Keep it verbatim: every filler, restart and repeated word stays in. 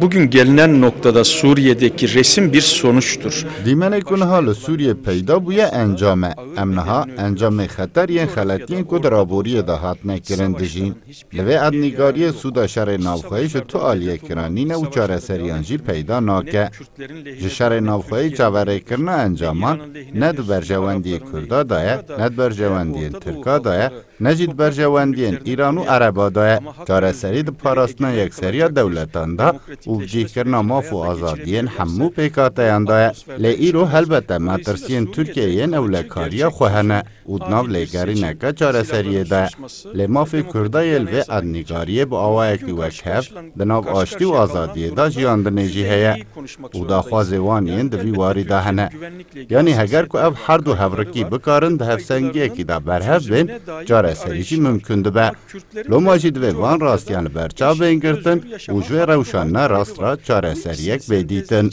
Bugün gelinen noktada Suriye'deki resim bir sonuçtur. Dîmenê ku niha li Sûriyê peyda bûye encam e. Em niha encamê xeter yên xeletiyên ku di raboriyê de hatine kirin dijîn. Li vê erdnîgariyê sûda şerê navxweyî ji tu aliyekira nîne û çareseriyan jî peyda nake. Ji şerê navxweyî çaverêkirina encaman ne di berjewendiyê Kurda de ye, ne di berjewendiyên Tirka de ye, ne jî di berjewendiyên Îran û Ereba de ye. Çareserî di parastina yekseriya dewletan de û bi cihkirina maf û azadiyên hemû pêkhateyan de ye. Lê îro helbete metirsiyên Tirkiyeyê yên ewlekariya xwe hene û di nav lêgerîneke çareseriyê de ye. Lê mafê Kurda yê li vê erdnîgariyê bi awayekî wekhev di nav aştî û azadiyê de jiyandinê jî heye û daxwazê wan yên di vî warî de hene. Yanî heger ku ev her du hevrikî bikarin di hevsengiyekî de berhev bên, çareserî jî mimkun dibe. Loma jî divê van rastiyan li ber çav bên girtin û ji vê rewşa ne rast re çareseriyek bê dîtin.